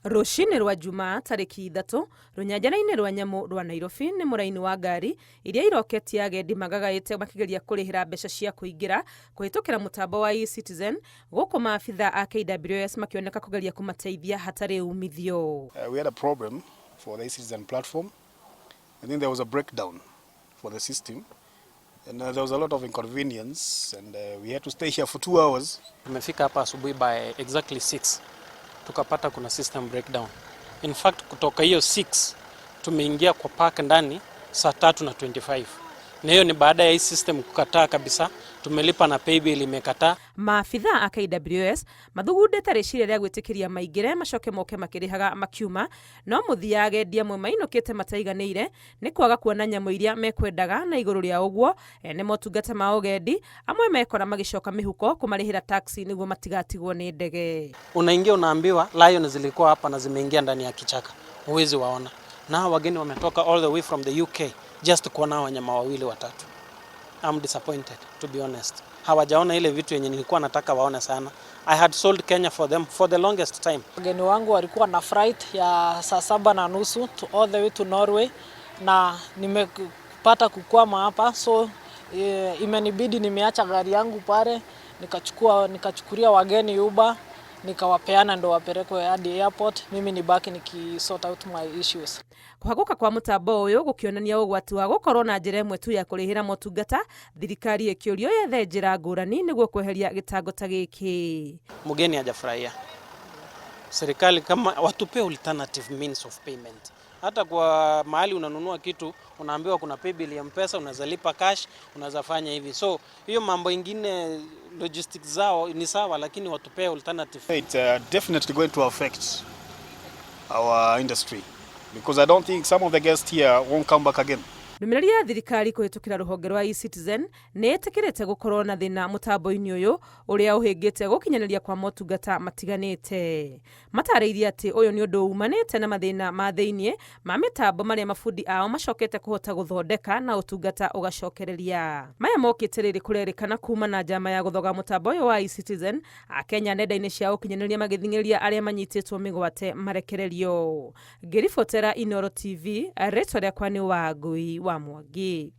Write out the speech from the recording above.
Rũcinĩ rwa Jumaa tarĩki 3 rũnyanjara-inĩ rwa nyamũ rwa Nairobi nĩ mũraini wa ngari iria iroketie agendi magagaĩte makĩgeria kũrĩhĩra mbeca cia kũingĩra kũhĩtũkĩra mũtambo wa eCitizen gũkũ maabitha a KWS makĩoneka kũgeria kũmateithia hatarĩ umithio. We had a problem for the eCitizen platform. I think there was a breakdown for the system and there was a lot of inconvenience and we had to stay here for 2 hours. Tumefika hapa asubuhi by exactly 6, tukapata kuna system breakdown. In fact, kutoka hiyo 6 tumeingia kwa park ndani saa 3 na 25, na hiyo ni baada ya hii system kukataa kabisa. Tumelipa na paybill imekataa. Maabitha a KWS mathugundĩte rĩciria rĩa gwĩtĩkĩria maingĩre macoke moke makĩrĩhaga makiuma, no mũthia agendi amwe mainũkĩte mataiganĩire nĩ kwaga kuona nyamũ iria mekwendaga, na igũrũ rĩa ũguo ene motungata ma ũgendi amwe mekora magĩcoka mĩhuko kũmarĩhĩra taxi nĩguo matigatigwo nĩ ndege. Unaingia unaambiwa lion zilikuwa hapa na zimeingia ndani ya kichaka, huwezi waona. Na hawa wageni wametoka all the way from the UK just kuona hawa wanyama wawili watatu. I'm disappointed, to be honest. Hawajaona ile vitu yenye nilikuwa nataka waone sana. I had sold Kenya for them for the longest time. Wageni wangu walikuwa na flight ya saa 7:30 to all the way to Norway na nimepata kukwama hapa, so imenibidi nimeacha gari yangu pale, nikachukulia wageni Uber, nikawapeana ndo wapelekwe hadi airport, mimi nibaki nikisort out my issues. Kũhagũka kwa mũtambo ũyũ gũkĩonania ũgwati wa gũkorwo na njĩra ĩmwe tu ya kũrĩhĩra motungata, thirikari ĩkĩũrio yethe njĩra ngũrani nĩguo kweheria gĩtango ta gĩkĩ. Mgeni hajafurahia. Serikali kama watupe alternative means of payment. Hata kwa mahali unanunua kitu unaambiwa kuna paybill ya Mpesa, unaweza lipa cash, unaweza fanya hivi. So hiyo mambo ingine, logistics zao ni sawa, lakini watupee alternative. It's definitely going to affect our industry because I don't think some of the guests here won't come back again. Ndũmĩrĩri ya thirikari kũhĩtũkĩra rũhonge rwa eCitizen nĩ ĩtĩkĩrĩte gũkorwo na thĩna mũtambo-inĩ ũyũ ũrĩa ũhĩngĩte gũkinyanĩria kwa motungata matiganĩte. Matarĩirie atĩ ũyũ nĩ ũndũ umanĩte na mathĩna ma thĩiniĩ ma mĩtambo marĩa mabundi ao macokete kũhota gũthondeka na ũtungata ũgacokereria. Maya mokĩte rĩrĩ kũrerĩkana kuma na njama ya gũthoga mũtambo ũyũ wa eCitizen, Akenya nenda-inĩ cia ũkinyanĩria magĩthing'ĩrĩria arĩa manyitĩtwo mĩgwate marekererio. Ngĩribotera Inooro TV, rĩtwa rĩakwa nĩ Wangui wa Mwangi.